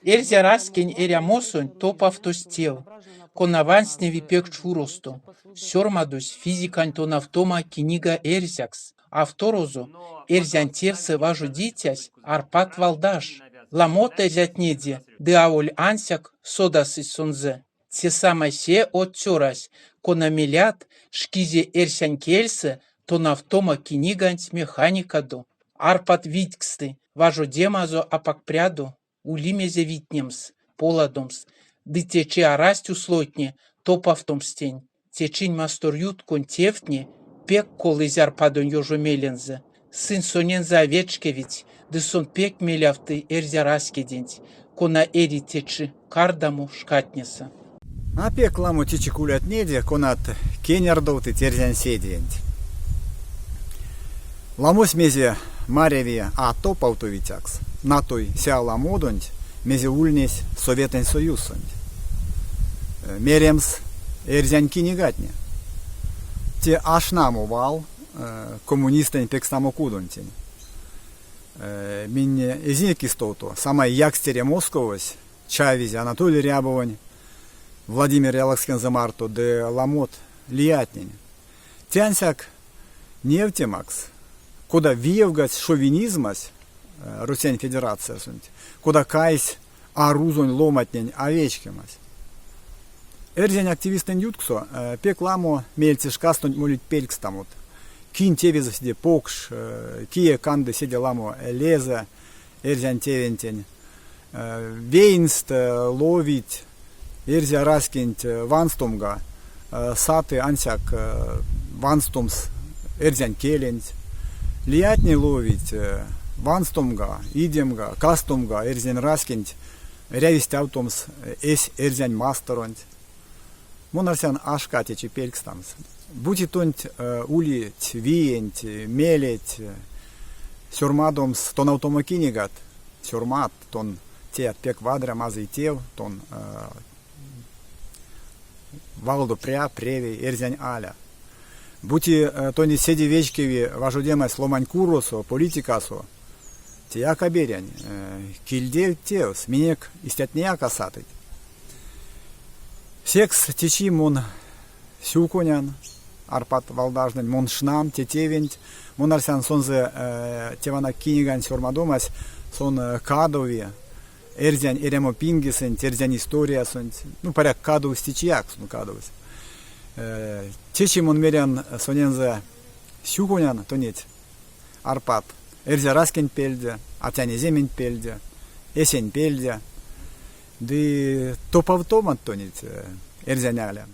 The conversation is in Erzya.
Эрзя раськень эрямосонть топавтозь тев, кона вастневи пек чуросто: сёрмадозь физикань тонавтома кинига эрзякс. Авторозо — эрзянь тевсэ важодицясь Арпад Валдаж. Ламот эрзятнеде, ды аволь ансяк, содасызь сонзэ. Те самай се од цёрась, кона мелят шкизе эрзянь кельсэ тонавтома киниганть механикадо. Арпад видьксты, важодемазо апак прядо, ули мезе витнемс, поладомс, ды течи арасть условиятне топавтомс тень. Течинь масторютконь тевтне пек колызь Арпадонь ёжомелензэ, сынь сонензэ а вечкевить, ды сон пек мелявты эрзя раськеденть, кона эри течи кардамо шкатнесэ. А пек ламо течи кулятнеде, конат кенярдовтыть эрзянь седеенть. Ламось мезе маряви а топавтовицякс, натой се аламодонть, мезе ульнесь Советэнь Союзсонть. Меремс, эрзянь кинигатне. Те а шнамо вал коммунистэнь пекстамо кудонтень. Минь эзинек истовто, самай Якстере Московось чавизь Анатолий Рябовонь, Владимир ялакскензэ марто ды ламот лиятнень. Те ансяк невтемакс, кода виевгадсь шовинизмась Русень Федерациясонть, кода кайсь а рузонь ломатнень а вечкемась. Эрзянь активисттнэнь ютксо пек ламо меельце шкастонть молить пелькстамот. Кинь тевезэ седе покш, кие канды седе ламо лезэ эрзянь тевентень. Веенст ловить эрзя раськенть ванстомга, саты ансяк ванстомс эрзянь келенть. Лиятне ловить ванстомга, идемга, кастомга эрзянь раськенть эряви стявтомс эсь эрзянь масторонть. Мон арсян а шка течи пелькстамс. Бути тонть улить виенть, мелеть сёрмадомс тонавтомо кинигат, сёрмадт, тон теят пек вадря, мазый тев, тон валдо пря, превей, эрзянь аля. Бути тонеть седе вечкеви важодемась ломань куросо, политикасо, теяк а берянь, кильдевть тевс, минек истятнеяк а сатыть. Секс течи мон сюконян Арпад Валдажнэнь, мон шнан те тевенть, мон арсян сонзэ те вана кинигань сёрмадомась, сон кадови эрзянь эрямопингесэнть, эрзянь историясонть, ну, паряк, кадовсь течияк сон кадовсь. Течи мон мерян сонензэ сюконян тонеть, Арпад, эрзя раськенть пельде, атянь эзементь пельде, эсень пельде, ды топавтомат тонеть, эрзянь аля.